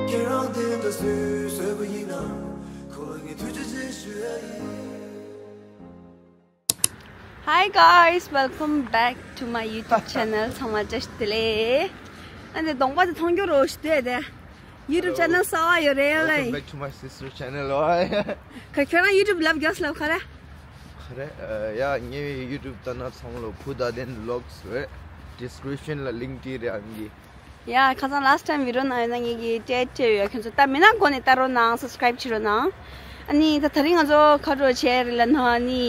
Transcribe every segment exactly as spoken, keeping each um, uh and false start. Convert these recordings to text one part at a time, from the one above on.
ཁྱེད་རང་དེ་འདྲ་བཟོས་བཟོས་པ་ཡིན་ན། ཁོ་ལ་ངས་ཐུགས་རྗེ་ཆེ་ཞུ་ཡ་ཡིན། Hi guys, welcome back to my YouTube channel. ཚང་མ་བཀྲ་ཤིས་བདེ་ལེགས། ཨ་ནི་གདོང་པ་དེ་མཐོང་རྒྱུ་རོ་ཞིག་འདུག་དེ། YouTube channel གསར་པ་ཡོད་རེད་ལེ། Welcome back to my sister channel. ཁྱོད་རང་YouTube ལབ་རྒྱག་ལབ་ག་རེ། ག་རེ། ཡ་ངའི་YouTube ད་ན་ཚང་མ་ལོ་བུ་ད་དེན་vlogs རེད། Description ལ་link བྲིས་རེད་ཨང་གི། ཡ་ཁ་སང་last time video ནང་ཡོད་ན་ངེད་ཀྱི་ཊེག་བྱས་ཡོད། ཁྱོད་ཚོ་ལྟ་མེད་ན་འགོ་ནས་ལྟ་རོགས་གནང་། subscribe བྱེད་རོགས་གནང་། ཨ་ནི་ད་དེ་རིང་ང་ཚོ་ག་འགྲོ་བྱས་རེད་ལབ་ན་ཨ་ནི།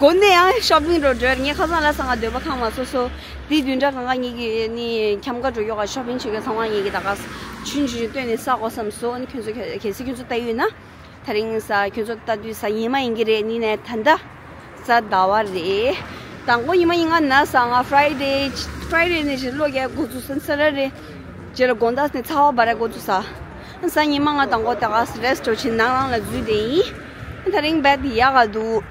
འགོ་ནས་ཡང་shopping འགྲོ་འགྲོ་ངས་ཁ་སང་ལ་སང་ང་འདོད་པ་ཁེངས་མ་སོང་སོ། དེ་བདུན་ཕྲག་གང་ག་ངེད་ཀྱི་ནི་འཁྱམ་ཁ་འགྲོ་ཡོད་ག shopping བྱེད་མཁན་ཚང་མ་ངེད་ཀྱི་ད་ག་ཆུན་ཆུན་ཆུན་བཏོན་ནས་ས་གོ་བསམ་སོ། ཨ་ནི་ཁྱོད་ཚོ་གལ་སྲིད་ཁྱོད་ཚོ་ལྟ་ཡོད་ན། དེ་རིང་ས་ཁྱོད་ཚོ་ལྟ་དུས་ས་ཉི་མ་ཡིན་གྱི་རེད། ནི་ནས་ད་ལྟ་ས་ཟླ་བ་རེད། དང་པོ་ཉི་མ་ཡིན་ང་ན་ས་ང་Friday Friday ནས་ཞིག་ལོ་རྒྱག་འགོ་ཚུགས་སོང་ས་ར་རེད། རྗེས་ལ་དགོང་དག་ནས་ཚ་བ་བ་ར་འགོ་ཚུགས་ས། ས་ཉི་མ་ང་དང་པོ་ད་ག་rest འགྲོ་ཆེན་ནང་རང་ལ་འཛུལ་བསྡད་ཡིན། དེ་རིང་བད་དེ་ཡག་ག་འདུག་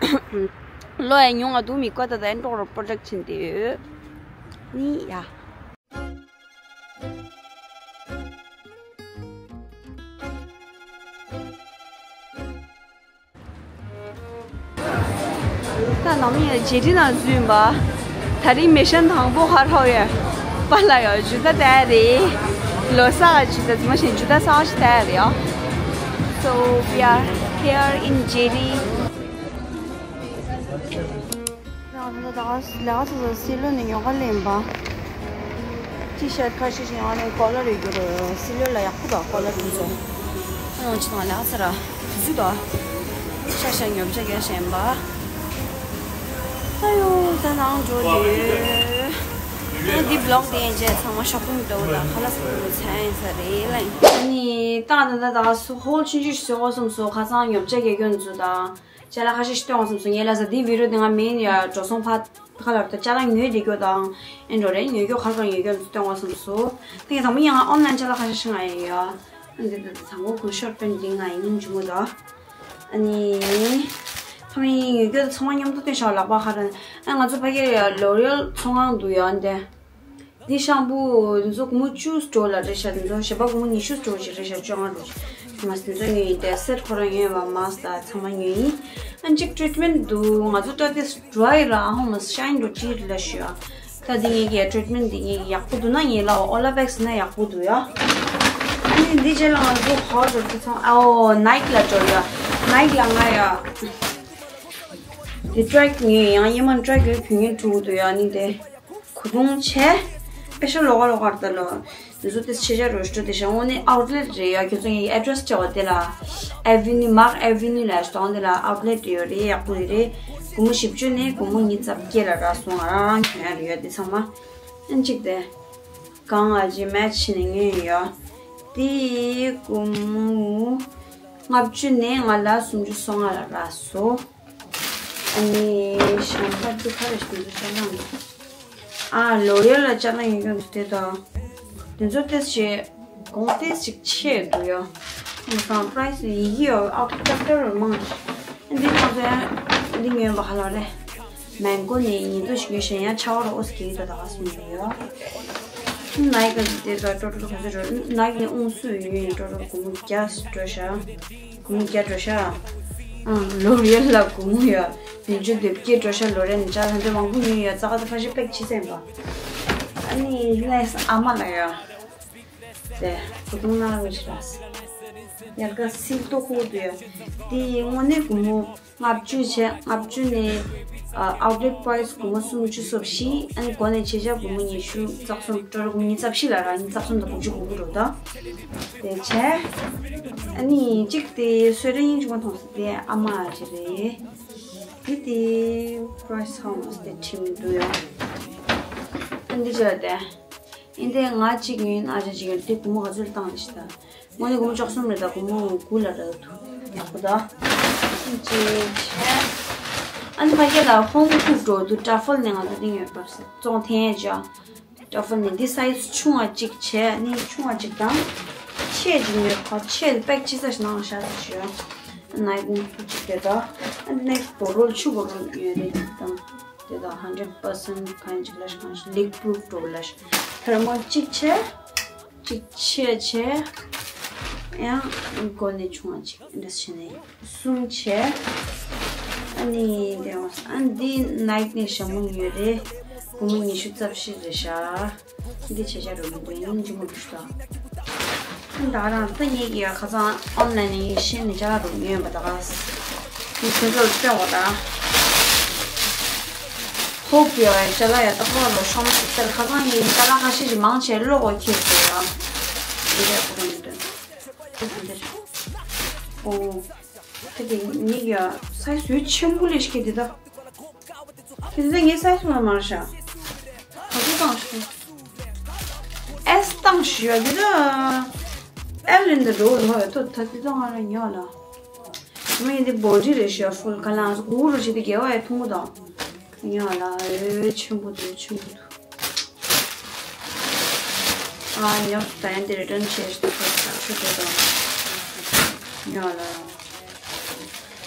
ལོ་ཡ་ཉུང་ང་འདུག་མི་བཀོད་ད་ད་ཡན་ཏོག་རོ་project བྱེད་འདི་ཡོད། ནི་ཡ། ད་ནང་མི་ཡ་ཇེ་ཏི་ནང་འཛུལ་ཡིན་པ། ད་རིང་མེ་ཤན་དང་པོ་ཧར་ཧོ་ཡ། པ་ལ་ཡ་ཇུ་ད་ད་རེད། ལོ་ས་ཇུ་ད་ཙི་མ་ཤེས་ཇུ་ད་ས་ཞིག་ད་རེད་ཡ། So we are here in Jiri. ང་ཚོ་ད་ལས་ཀ་ཚོ་སི་ལོ་ནས་ཉོ་ག་ལེན་པ། ཊི་ཤར་ཊི་ཁ་ཤས་ཤིག་ཡང་ནས་ཀོ་ལར་རེ་རྒྱུ་རེད། སི་ལོ་ལ་ཡག་པོ་དང་ཀོ་ལར་དེ་ཚོ། ཁོ་ཡང་ཅི་དང་ལས་ཀ་ཚ་ར་དུས་ཚོད་དང་། ཤ་ཤ་ཉོ་ཆ་རྒྱག་བཞིན་པ། ཨ་ཡོ་ད་ནང་འགྲོ་ཡོད། ཨ་འདི་vlog དེ་ཡན་ཆད་ཚང་མ་shopping འདྲ་བོ་དང་ཁ་ལག་ཟ་གི་འདུག་ཚན་ཡིན་ས་རེད་ལ། ཨ་ནི་ད་ད་ད་ད་སུ་ཧོལ་ཆུང་ཆུང་ཞིག་བཟོ་དགོས་བསམ་སོང་། ཁ་སང་ཉོ་ཆ་རྒྱག་རྒྱུ་འདུག་དང་། ཅ་ལག་ཁ་ཤས་ཤིག་སྟོན་བ་བསམ་སོང་། ངས་ལ་ས་འདི་video འདི་ང་main ཡ་འགྲོ་སོང་ཕ་ཁ་ལར་ད་ཅ་ལག་ཉོས་བསྡད་རྒྱུ་དང་། ཨེ་འགྲོ་རེད་ཉོས་རྒྱུ་ག་རེ་ག་རེ་ཉོས་རྒྱུ་འདི་སྟོན་བ་བསམ་སོང་། དེ་ག་དང་པོ་ཡང་online ཅ་ལག་ཁ་ཤས་ཤིག་ང་ཡ་ཡ། ཨ་འདི་ད་དང་པོ་གུ་ཤོར་པན་འདི་ང་ཡིན་ཉིན་ཆུང་མོ་ད། ཨ་ནི། ཚང་མ་ཡིན་ཉོས་རྒྱུ་ད་ཚང་མ་མཉམ་དུ་སྟོན་ཤག་ལག་པ་ཁ་ར། ཨ་ང་ཚོ་ཕ་གིར་ཡ་L'Oréal ཚོང་ཁང་འདུག་ཡ་འདི། འདི་ཤམ་པུ་འདི་ཚོ་སྒོར་མོ་བཅུ་སྤྲོ་ལ་རེད་ཤག་འདི་ཚོ་གཞན་པ་སྒོར་མོ་ཉི་ཤུ་སྤྲོ་ཞིག་རེད་ཤག་བཅོ་ལྔ་སྤྲོ་ཞིག་མ་འདི་ཚོ་ཉོས་ཡིན་ཏེ་set ཁོ་རང་ཉོས་པ་mask དང་ཚང་མ་ཉོས་ཡིན། ཨ་གཅིག་treatment འདུག་ང་ཚོ་སྐྲ་དེ་dry ར་ཨ་ཧོ་མ་shine འགྲོ་ཅི་རེད་ལ་ཞུ་ཨ། ད་འདི་ངེད་ཀྱི་treatment འདི་ངེད་ཀྱི་ཡག་པོ་འདུག་ན་ངེད་ལ་Olaplex ན་ཡག་པོ་འདུག་ཡ། ཨ་ནི་འདི་རྗེས་ལ་ང་ཚོ་ཧོ་འགྲོ་དུས་ཚང་ཨའོ་Nike ལ་འགྲོ་ཡ། Nike ལ་ང་ཡ། དེ་track ཉོས་ཡང་ཡེ་མན་track ཡོད་བུ་ངན་ཕྲུ་གུ་འདུག་ཡ་ནི་དེ། གོ་ཐུང་བྱས། དཔེ་ཤ་ལོག་ལོག་ལྟ་ལོ། འདི་ཚོ་དེ་ཆེ་ཆ་རུ་སྤྲོ་དེ་ཤ་དངོས་གནས་outlet རེད་ཡ། ཁྱོད་ཚོ་ངའི་address བྱ་བ་དེ་ལ། Avenue Mark Avenue ལ་སྟོང་དེ་ལ་outlet ཡོད་རེད། ཡག་པོ་ཡོད་རེད། སྒོར་མོ་བཞི་བཅུ་ནས་སྒོར་མོ་ཉིས་རྩ་བརྒྱད་ལ་རག་སོང་། ང་རང་རང་གྱོན་ཡ་རེད་ཡ་དེ་ཚང་མ། ཨན་གཅིག་དེ། གང་ང་ཅི་match བྱས་ནས་ཉོས་ཡོད་ཡ། དེ་སྒོར་མོ་ལྔ་བཅུ་ནས་ང་ལ་སུམ་ཅུ་སོ་ལྔ་ལ་རག་སོང་། ཨ་ནི་ཞང་ཁ་ཏུ་ཁ་རེ་ཞིག་འདུག་ཅ་ལག་འདུག་ཨ་L'Oréal ལ་ཅ་ལག་ཡོད་མཁན་འདུག་དེ་དང་། དེ་ཚོ་ཏེས་ཆེ། གོང་ཏེས་ཅིག་ཆེ་འདུག་ཡ། ཁོང་ཚང་price ཡི་གེ་ཡོད་ཨའུ་ཊི་ཊི་ཊི་ཊི་མང་། འདི་ང་ཚོ་ཡང་འདི་ཉོས་པ་ཧ་ལ་རེད། མེང་གོ་ནས་ཉིན་ཐོ་ཞིག་ཉོས་ཤེས་ཡང་ཆ་བ་ར་ཨོ་སི་གི་ད་ད་ག་སུ་ཉོས་ཡོད། Nike གི་དེ་ད་ཊོ་ཊལ་ག་ཚོད་འགྲོ། Nike ནས་ཨུང་སུ་ཡོད་ཡིན་ཊོ་ཊལ་གོང་རྒྱ་འགྲོ་ཤག་གོང་རྒྱ་འགྲོ་ཤག་ཨང་L'Oréal ལ་གོང་ཡོད། བདུན་ཅུ་དོན་བརྒྱད་འགྲོ་ཤག L'L'Oréal ནས་ཅ་ལག་དེ་མང་པོ་ཉོས་ཡོད། རྩ་ཁ་ད་ཕ་ཤི་པེག་ཕྱི་སེམས་པ། ཨ་ནི་ཡིན་ནས་ཨ་མ་ལ་ཡོད། དེ་བུ་ཐུང་ནང་ལ་ཆི་ར་སི། ཡར་ཀ་སིལ་ཏོག་ཁུག་དུ་ཡ། དེ་ཡི་དངོས་གནས་སྒོར་མོ་ལྔ་བཅུ་བྱས། ལྔ་བཅུ་ནས་ཨ་outlet price སྒོར་མོ་སུམ་ཅུ་སོ་བཞི། ཨ་ནི་གོ་ནས་ཆེ་ཆ་སྒོར་མོ་ཉི་ཤུ་རྩ་གསུམ། ཊོ་ཊལ་སྒོར་མོ་ཉི་ཤུ་རྩ་བཞི་ལ་རག་ཉི་ཤུ་རྩ་གསུམ་དང་དགུ་བཅུ་གོ་དགུ་འགྲོ་ད། དེ་བྱས། ཨ་ནི་གཅིག་དེ་སོས་ར་ཡིན་ཅུང་མཐོང་སོང་། དེ་ཨ་མ་ཅི་རེད། དེ་དེ་price how much དེ་བྲིས་མི་འདུག་ཡ། ཨ་འདི་བྱས་དེ། ཨིན་དེ་ང་གཅིག་ཡིན། ཨ་ཅག་གཅིག་ཡིན། དེ་སྒོར་མོ་ག་ཚོད་བཏང་ཞིག་ད། དངོས་གནས་སྒོར་མོ་བཅུ་གསུམ་རེད་ད། སྒོར་མོ་དགུ་ལ་རག་འདུག་ཡག་པོ་ད། ཅེ་ཅེ། ཨ་ནི་ཕ་གི་ལ་ཧོང་ཀུག་འགྲོ་དུས་ཊ་ཕལ་ནས་ང་ཚོ་འདི་ཡོད་པ་སེ་བཙོང་ཐེངས་ཅག་ཊ་ཕལ་ནས་འདི་size ཆུང་བ་གཅིག་བྱས། ནི་ཆུང་བ་གཅིག་དང་། ཆེ་གཅིག་ཡོད་ཁ་ཆེ་པེག་ཅི་ས་ཞིག་ནང་བཞག་ཟེར་ཞུ། ནའི་ཀུང་ཀུ་གཅིག་དེ་ད། ཨ་ནི་next bottle ཆུ་bottle ཡོད་རེད་དང་། དེ་དག་hundred percent གང་ཅིག་ལ་ཤ་གང་ཞིག་leak proof འགྲོ་ལ་ཤ། thermal གཅིག་བྱས། གཅིག་ཆེ་ཆེ། ཡང་མགོ་ནས་ཆུང་བ་ཅིག་འདྲ་བྱས་ནས་གསུམ་བྱས། ཨ་ནི་དེ་ཡང་ཨ་འདི་ནའིཀ་ནས་ཞྭ་མོ་ཉོས་རེད། སྒོར་མོ་ཉི་ཤུ་རྩ་བཞི་རེད་ཤག་འདི་བྱས་བྱ་རུ་མི་འདུག་ཡིན་གཅིག་མོ་འདུག་ཤག་ད་རང་ད་ངེད་ཀྱི་ཁ་སང་ཨོན་ལན་ནས་ཤེས་ནས་ཅ་ལག་རུ་ཉོས་པ་ད་ག་ས་འདི་ཁྱོད་ཚོར་སྤྲད་འོ་ད། ཧོབ་ཡོད་ཅ་ལག་ཡ་ཏག་ཏག་ལ་ཤོམ་ཟེར། ཁ་སང་ངས་ཅ་ལག་ཁ་ཤས་ཤིག་མང་ཆེ་ཀློག་འོ་ཁྱེད་ཚོ་ཡ། འདི་རེད་ཁོ་མི་འདོན། འདི་འདི་རེད། ཨོ། དེ་དེ་ངེད་ཀྱི་སའི་ཟུ་ཆེན་པོ་ལས་ཤིག་འདི་ད། དེ་ཚོ་ངའི་སའི་ཟུ་ལ་མ་རེད་ཤག་ག་ཚོད་བཏང་ཤག་ཨེས་བཏང་ཤག་འདི་ད། ཨེལ་ཡིན་འདི་འགྲོ་ལོ་ཡ་ཏོ་ད་འདི་ད་ང་ར་ཉོ་ལ། མི་འདི་བོ་ཌི་རེད་ཤག་ཧྥུལ་ཁ་ལ་གུ་རུ་ཞིག་འདི་རྒྱལ་བ་ཡ་ཐུང་གུ་དང་། ཉོ་ལ་ཨེ་ཆེན་པོ་འདུག་ཆེན་པོ་འདུག་ཨ་ཡག་ད་ཡང་འདི་རེ་ཏྲན་ཆེ་ཞིག་ཏུ་ཁོ་ཆ་ཆུ་དེ་དང་ཉོ་ལ།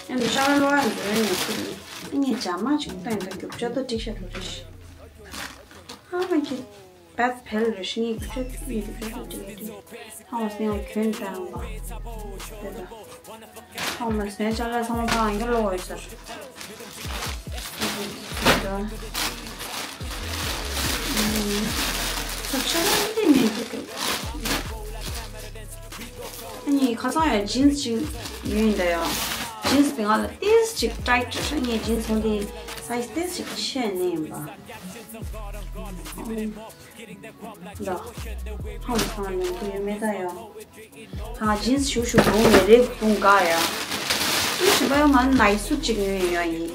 ཡང་འདི་ཤ་ལ་ལོ་ཡང་འདི་རེ་ཉོ་ཁུ་རེ་ངས་ཇ་མ་ཅིག་བཏང་ད་རྒྱུག་ཆ་ད་ཏིག་ཤ་ཐོ་རེ་ཤི་ཨ་མ་ཅིག་བད་བལ་རེ་ཤི་ངས་རྒྱུག་ཆ་ངས་རྒྱུག་ཆ་ད་ཏིག་ཏིག་ཐང་བ་སེང་ཡང་གྱོན་ད་ཡང་བ་དེ་ད། ཐོག་མ་ཟས་ཅ་ལག་ཚང་མ་ཕར་ཡང་བསྐྱར་ལོག་ཡོད་ཟེར། ད་ཅ་ལག་འདི་མེད་ཀི་འདུག་ཨ་ནི་ཁ་སང་ཡང་ཇིན་སི་ཅིག་ཉོས་ཡིན་ད་ཡང་། ཇིན་སི་དེ་ང་ལ་ཏིས་ཅིག་ཊའིཊ་རེད་ཤག་ངས་ཇིན་སི་ཚོང་དེ་སའི་ཛི་ཏིས་ཅིག་ཆེ་ནས་ཡིན་པ། འདི། ཧམ་ཚང་ནས་འདི་ཡོད་མེད་ད་ཡ། ད་ཇིན་སི་ཞུ་ཞུ་བུང་ནས་རེད་བུང་ག་ཡ། ཨི་ཞིམ་པ་ཡོད་མ་ནའི་སུ་ཅིག་ཉོས་ཡོད་ཡིན།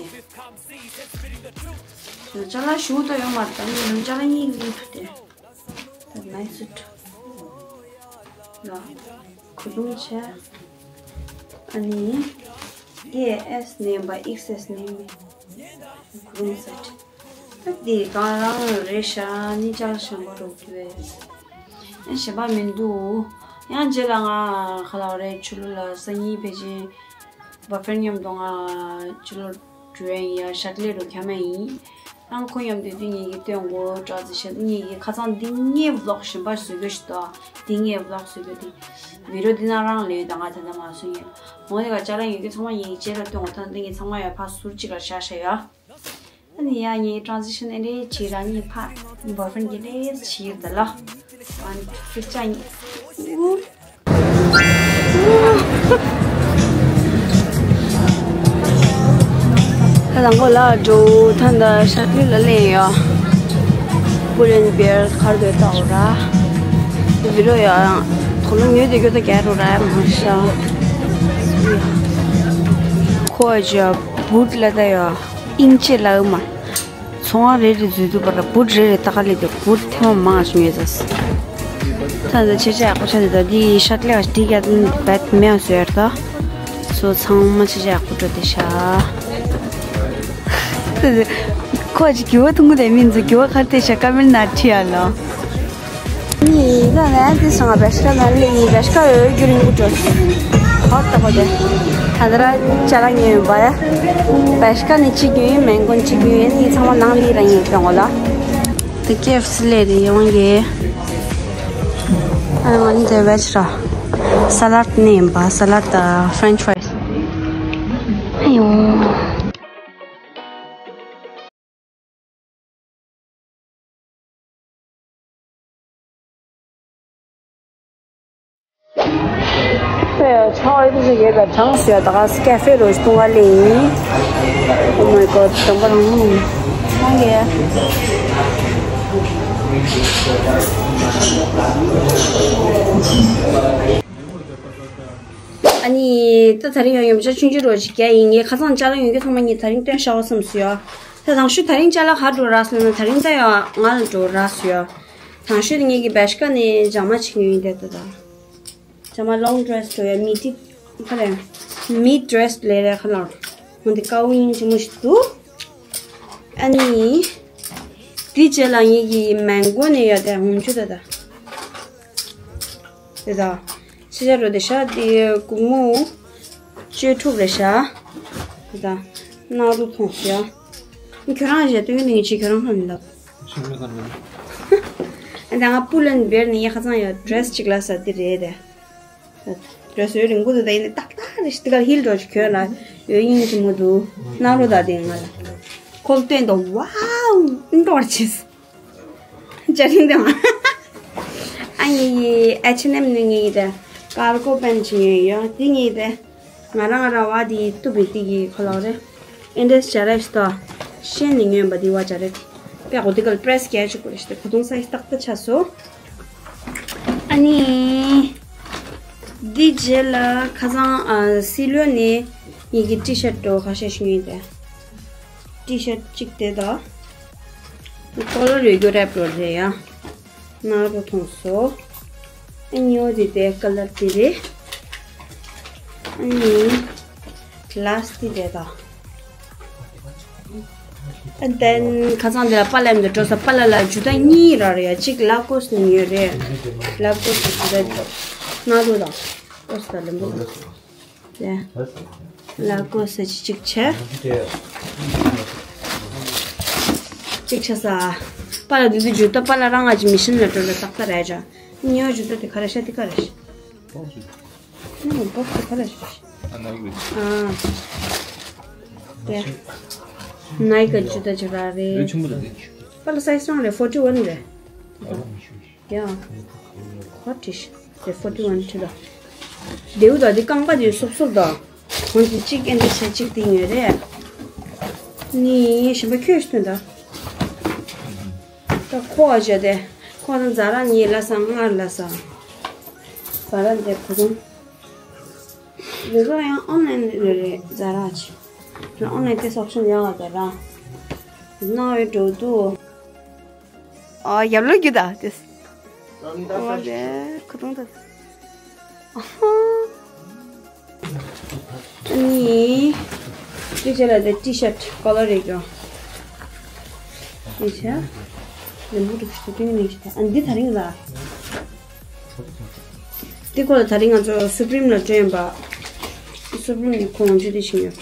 ཅ་ལག་ཞུ་ད་ཡོད་མ་རེད་ད་ནི་ཅ་ལག་གཉིས་ལི་ཐུ་དེ། ད་ནའི་སུ་ད། ལ། གོས་ཐུང་ཆེ། ཨ་ནི། ཡེ་ཨེས་ནས་པ་ཨིགས་ཨེས་ནས་མི། གོས་ཐུང་སེ་ཊི། ད་འདི་གང་རང་རེད་ཤག་ནི་ཅ་ལག་གཞན་པ་འགྲོ་གི་རེད། ཡང་གཞན་པ་མི་འདུག་ཡང་རྗེས་ལ་ང་ག་ལ་རེད་ཆུ་ལུ་ལ་སང་ཉིན་ཕལ་ཆེར་བོ་ཡ་ཕྲེན་མཉམ་དུ་ང་ཆུ་ལུ་འགྲོ་ཡ་ཡིན་ཡ་ཤག་ལེ་རུ་ཁྱམས་ཡིན། ཡང་ཁོ་མཉམ་དུ་དུས་ངེད་ཀྱི་སྟོན་གོ་ཊྲན་ཛི་ཤན་ངེད་ཀྱི་ཁ་སང་འདི་ངའི་བི་ལོག་གཞན་པ་བཟོ་རྒྱུ་ཞིག་འདུག་འདི་ངའི་བི་ལོག་བཟོ་རྒྱུ་དེ་བི་ཌི་ཡོ་འདི་ན་རང་ལས་ད་ང་ད་ལྟ་མ་བཟོ་ཡིན། འོ་དེ་ག་ཅ་ལག་ཡོད་རྒྱུ་ཚང་མ་ངེད་ཀྱི་རྗེས་ལ་སྟོན་གོ་ཐང་འདི་ངེད་ཚང་མ་ཡ་ཕ་ཟུར་གཅིག་ལ་བཞག་བཞག་ཡ། ཨ་ནི་ཡ་ངའི་ཊྲན་ཛི་ཤན་ཨེ་འདྲའི་བྱེད་རང་ཉིད་ཕ་བོ་ཡ་ཕྲེན་གྱི་ལས་བྱེད་ད་ལ། ཨ་ནི་ཚིག་ཅག་ཉིད། ད་དང་པོ་ལ་འགྲོ་ཐང་ད་ཤག་ལེ་ལ་ལེན་ཡ། པུ་ལེན་བེར་ཁར་དོད་ཏའོ་ར། བི་རོ་ཡ། དོ་ལོ་ཉོས་དེ་གྱོད་ད་གྱ་རུ་ར་མ་ཤ། ཁོ་ཅ་བུད་ལ་ད་ཡ། ཨིང་ཅེ་ལའུ་མ། ཚོང་བ་རེ་རེ་འཛུལ་འདུག་པ་ར་བུད་རེ་རེ་ཏ་ཀ་ལི་དེ་བུད་ཐེངས་མ་མང་ཞིག་ཡོད་ཟེར། ད་ད་ཆེ་ཆེ་ཡག་པོ་ཆ་དེ་ད་འདི་ཤག་ལེ་ཨ་ཏི་ག་བད་མེ་ཨ་སོ་ཡར་ད། སོ་ཚང་མ་ཆེ་ཆེ་ཡག་པོ་འགྲོ་དེ་ཤ། ཁོ་ཅི་གི་བ་ཐུང་གུ་དེ་མིན་ཚོ་གི་བ་ཁར་དེ་ཤ་ཀ་མིན་ན་ཁྲི་ཡ་ལོ། ནི་ད་ནས་དེ་སང་བེ་ཤ་ན་ལེ་ཡི་བེ་ཤ་ཡོད་རྒྱུ་རིང་པོ་འགྲོ། ཧོ་ད་ཧོ་དེ་ད་ད་ར་ཅ་ལག་ཉོས་ཡོད་པ་ཡ། བེ་ཤ་ནི་གཅིག་ཉོས་ཡོད། མེང་གོ་ནི་གཅིག་ཉོས་ཡོད། ནི་ཚང་མ་ནང་ལི་ར་ཉོས་ཀྱང་ངོ་ལ། དེ་ཀེ་ཨེཕ་སི་ལས་རེད་ཡོང་གི། ཨ་ང་ནི་དེ་བེ་ཇི་ར། ས་ལད་ནི་ཡིན་པ་ས་ལད་དང་ཕ་རེན་ཆི་ཕ་རའི་སི། ཨ་ཡོང་ཆའོ་ཨེ་དེ་ཟེར་གྱི་ད་གྲངས་ཟེར་ད་ག་སི་ཀེ་ཧྥེ་རོ་ཞིག་བཏུང་བ་ལེན་ཡིན། Oh my god དམ་པ་རང་ནང་གི་ཨ་ནི་ད་ད་རིང་ཡང་ཡོང་ཆ་ཆུང་ཆུང་རོ་ཞིག་རྒྱག་ཡིན། ངས་ཁ་སང་ཅ་ལག་ཡོང་རྒྱུ་ཚང་མ་ངས་ད་རིང་སྟོན་བཞག་པ་བསམ་སོང་ཡ། ད་དང་ཤོས་ད་རིང་ཅ་ལག་ག་འགྲོ་རག་སོང་ན་ད་རིང་ད་ཡང་ང་ལ་འགྲོ་རག་སོང་ཡ། དང་ཤོས་དེ་ངེད་ཀྱི་བེ་ཤ་ཀ་ནས་ཇ་མ་ཅིག་ཉོས་ཡིན་དེ་ད་ད། ཇ་མ་ལོང་ཌི་རེ་སི་འགྲོ་ཡ་མི་ཏི་ཁ་ལ་མི་ཌི་རེ་སི་ལས་རེ་ཁ་ལ་འོན་ཏེ་ཀའུ་ཡིན་ཅི་མོ་ཞིག་འདུག་ཨ་ནི་དེ་རྗེས་ལ་ངེད་ཀྱི་མེང་གོ་ནས་ཡ་དེ་འོན་ཆུ་ད་ད། དེ་ད། ཤེས་བྱ་རོ་དེ་ཤ་དེ་གུག་མོ་བཅོས་ཐུབ་རེད་ཤ། དེ་ད། ནག་རུ་མཐོང་ཤ། ཁྱོད་རང་ཞལ་སྟོན་ནས་ངས་ཁྱོད་རང་ཧ་མི་ལབ། ཤ་མི་ཁ་ནས། ཨ་ད་ང་སྤུ་ལེན་བེར་ནས་ཡ་ཁ་ཚང་ཡ་ཌི་རེ་སི་གཅིག་ལ་ས་དེ་རེད་དེ། འགྲོ་སོའི་རིང་པོ་འདུག་ད་ཡིན་ནི་ཏག་ཏག་རེ་ཞིག་དེ་གར་ཧིལ་འགྲོ་ཞིག་གྱོན་ལ་ཡོད་ཡིན་གྱི་མོ་འདུག་སྣང་རོ་ད་དེ་ང་ལ་ཁོལ་སྟོན་དང་། ཝའོ། འགྲོར་ཆེས། ཅ་ཆིང་དང་། ཨ་ཡི་ཡི་ཨེཆ་ཨེན་ཨེམ་ནས་ངེད་ཀྱི་དེ་ཀར་གོ་པན་ཅིག་ཉོས་ཡོད། དེ་ངེད་ཀྱི་དེ་ང་རང་ར་བ་དེ་ཏུ་བི་ཏི་གི་ཁོ་ལོག་རེད། ཨེ་འདྲས་བྱ་ར་ཞིག་ཏོ། ཤེས་ནས་ཉོས་པ་དེ་བ་བྱ་ར་དེ། པས་གོ་དེ་གལ་པྲེས་སྐྱེལ་ཆུ་ཀུ་རེ་ཞིག་དེ་གོ་ཐུང་ས་ཡི་ཏག་ཏག་ཆ་སོ། ཨ་ནི། འདི་རྗེས་ལ་ཁ་སང་ཨ་སི་ལོ་ནས་ངེད་ཀྱི་ཊི་ཤར་ཊི་འདྲ་བོ་ཁ་ཤས་ཤིག་ཉོས་ཏེ། ཊི་ཤར་ཊི་གཅིག་དེ་དང་། ཀོ་ལར་ཡོད་རྒྱུ་རེད་པོ་རེད་ཡ། ནག་རུ་མཐོང་སོ། ཨ་ཉོ་དེ་དེ་ཀ་ལར་དེ་རེད། ཨ་ནི། ག་ལ་སི་དེ་དེ་དང་། And then ཁ་སང་དེ་ལ་པཱ་ལགས་འདི་འགྲོ་ས་པཱ་ལགས་ལ་ཇུ་ཏ་གཉིས་རག་རེད་ཡ། གཅིག་ལ་ཀོ་སི་ནས་ཉོས་རེད། ལ་ཀོ་སི་ཇུ་ཏ་འདི་ནག་རུ་དང་ཀོ་སི་དང་ལེམ་པོ་དང་། དེ་ལ་ཀོ་སི་གཅིག་བྱས། གཅིག་བྱས་ས། པཱ་ལགས་འདི་ཚོ་ཇུ་ཏ་པཱ་ལགས་རང་ང་ཅིག་མི་ཤིན་ལ་འགྲོ་ལ་ཏག་ཏག་རེད་ཅག་ཉོ་ཇུ་ཏ་དེ་ག་རེ་ཤ་དེ་ག་རེ་ཤ། ཨ་ནི་བོགས་དེ་ག་རེ་ཤ། ཨ་ནི་གི་རེད། ཨ། དེ། ནའི་ཀི་ཇུ་ཏ་ཇུ་ར་རེད། རེད་ཆུང་མོ་རེད་དེ། པཱ་ལགས་སའི་ཛི་རང་རེད། ཕོར་ཊི་ཝན་རེད། ཨ་རོ་མི་ཤུ། ཡ། ཧོ་ཊི་ཤ། དེ་ཕོར་ཊི་ཝན་ཁྲི་ལ། དེའུ་ད་དེ་རྐང་པ་དེ་སོབ་སོབ་ད། ཁོང་ཚོ་གཅིག་ཨེ་འདྲ་བྱས་གཅིག་དེ་ཉོས་རེད། ནི་ཞིམ་པ་ཁྱོད་ཤི་དོན་ད། ད་ཁོ་བ་བྱས་ཏེ། ཁོ་ཚོ་ཛ་ར་ཉིས་ལ་ས་ལྔ་ལ་ས། ཛ་ར་འདི་བུ་ཆུང་། རེ་རོ་ཡང་ཨོན་ལན་རེ་རེ་ཛ་ར་ཆེ། ཨོན་ལན་དེ་སོག་ཤིན་ཡང་བ་དེ་ར། ནང་བའི་འགྲོ་དུ། ཨ་ཡབ་ལོ་རྒྱུ་ད་དེ། ཨོ་རེ་ཁུ་ཏུང་ད། ཨ་ནི། ཅི་བྱེད་ལ་དེ་ཊི་ཤར་ཊི་ཀོ་ལར་རེ་ཀྱོ། ཨེ་ཆ། རིན་པོ་འདུག་ཤི་ཏིང་ནི་ཤི་ད། ཨ་འདི་ད་རིང་ལ། འདི་ཁོ་ལ་ད་རིང་ང་ཚོ་སུ་པི་རིམ་ལ་འགྲོ་ཡིན་པ། སུ་པི་རིམ་ནི་ཁོང་ཅི་དེ་ཤི་ཡོད།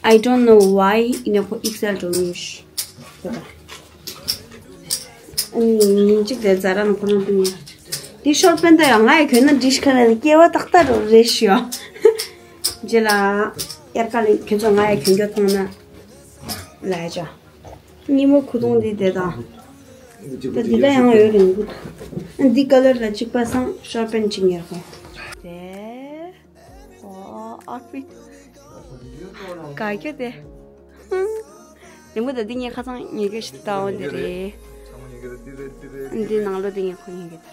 I don't know why ཡིན་ནའི་ཁོ་ཨེག་སེལ་འགྲོ་ཡིན་ཤི། ཨ་ནི་ཉིན་གཅིག་དེ་ཛ་ར་ནང་ཁོ་རང་དུ་ཉལ། འདི་ཤོར་པན་ད་ཡང་ང་ཡི་གྱོན་ན་འགྲིག་ཤི་ཁ་ནས་སྐྱེ་བ་ཏག་ཏག་རོ་རེ་ཤི་ཡོ། རྗེས་ལ་དབྱར་ཁ་ལ་ཁྱོད་ཚོ་ང་ཡི་གྱོན་རྒྱུ་མཐོང་ན་ལ་ཡ་ཅོ། སྙི་མོ་ཁུ་ཏུང་འདི་དེ་དང་། ད་འདི་ད་ཡང་ཡོད་རིང་པོ། འདི་ཀ་ལར་ལ་གཅིག་པ་སང་ཤོར་པན་གཅིག་ཉར་གོ། དེ། ཨོ་ཨ་ཕི། ག་གེ་དེ། རིང་པོ་ད་འདི་ངའི་ཁ་སང་ཉེ་གེ་ཞིག་ལྟ་འོང་དེ་རེད། འདི་ནང་ལོ་འདི་ངའི་ཁོ་ཉེ་གེ་དེ།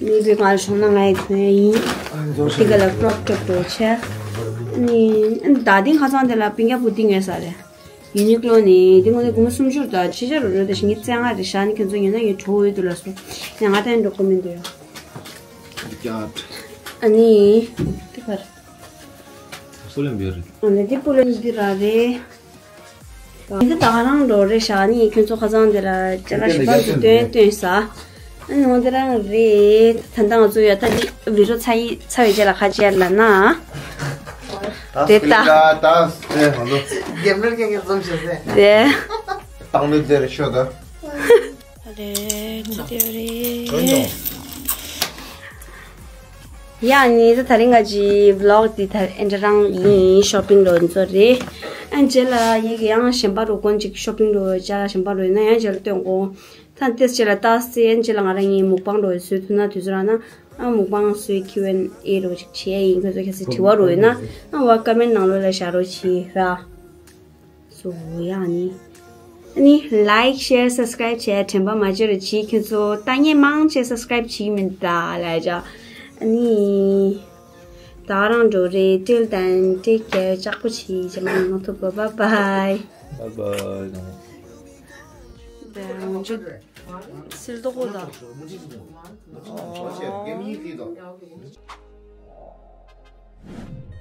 མི་བི་གང་བྱུང་ན་ང་ཡི་ཐོན་ཡིན། དེ་ག་ལ་ཀྲོབ་ཀྲོབ་འགྲོ་ཆེ། ནི་ད་ལྟའི་ཁ་སང་དེ་ལ་པིང་ཀ་བུ་ཏི་ངེ་ས་རེད། ཡུ་ནི་ཀློ་ནི་དེ་ངོ་ནས་སྒོར་མོ་སུམ་ཅུ་རེད། ད་ཕྱི་ཆར་རུ་རེད། ད་ཞིང་གི་བཙན་ང་རེད་ཤག་ནི་ཁྱོད་ཚོ་ཉོས་ན་ངས་གྲོ་འོས་འདུག་ལ་སོ། ཡང་ང་ད་འགྲོ་གི་མི་འདུག་ཡ། ཨ་ནི། དེ་གར། པུ་ལེམ་བེ་རི། ཨ་ནི་དེ་པུ་ལེམ་འདི་ར་རེད། འདི་ད་ག་རང་འགྲོ་རེད་ཤག་ནི་ཁྱོད་ཚོ་ཁ་སང་དེ་ལ་ཅ་ལག་ཞིབ་པ་ཚོ་སྟོན་སྟོན་ས། ཨ་ནི་འོ་དེ་རང་རེད། ད་ལྟ་ང་ཚོ་ཡ་ད་འདི་བི་རོ་ཚ་ཡི་ཚ་བའི་རྗེས་ལ་ཁ་ཆེར་ལ་ན། དེ་ད། ད་དེ་ཧ་ལོ། གེམ་རེར་ཁྱེད་ཀྱི་རྩོམ་བྱེད་ཟེར། དེ། བཏང་མེད་ཟེར་ཤོད་ད། རེད་ཅི་དེ་རེད། ཡ་ནི་ད་ད་རིང་ང་ཅི་བི་ལོག་འདི་ད་ཨེ་འདྲ་རང་ཡིན། ཤོ་པིང་ལོ་འཛོ་རེད། ཨན་རྗེས་ལ་ཡི་གེ་ཡང་གཞན་པ་རུ་གོན་ཅིག་ཤོ་པིང་ལོ་ཅ་ལག་གཞན་པ་རུ་ཡིན་ན་ཡང་རྗེས་ལ་སྟོན་གོ། ད་ཏེས་རྗེས་ལ་ཏཱས་ཏེ་ཨན་རྗེས་ལ་ང་རང་ཡིན་མུག་པང་རུ་བཟོས་ཐུབ་ན་དུས་ཚོད་རག་ན་ཨ་མུག་པང་བཟོས་ཁྱི་ཝན་ཨེ་རུ་ཅིག་བྱས་ཡིན། ཁྱོད་ཚོ་ཁྱེད་ཚོ་དྲི་བ་རུ་ཡོད་ན་ཨ་བ་ཀ་མེན་ནང་ལོགས་ལ་བཞག་རོགས་བྱེད་ར། སོ་ཡ་ནི། ཨ་ནི་like share subscribe བྱས་དྲན་པ་མ་བརྗེད་རོགས་གྱིས། ཁྱོད་ཚོ་ལྟ་ངན་མང་ཆེ་subscribe བྱེད་མི་འདུག་ལ་ཡ། ཨ་ནི། ད་རང་འགྲོ་རེད། till then take care. ལྕགས་པོ་བྱེད། ཇེ་མང་ནང་ཐུག་གོ། bye bye. Bye bye. སིལ་ཏོག་པོ་དང་། ཨོ།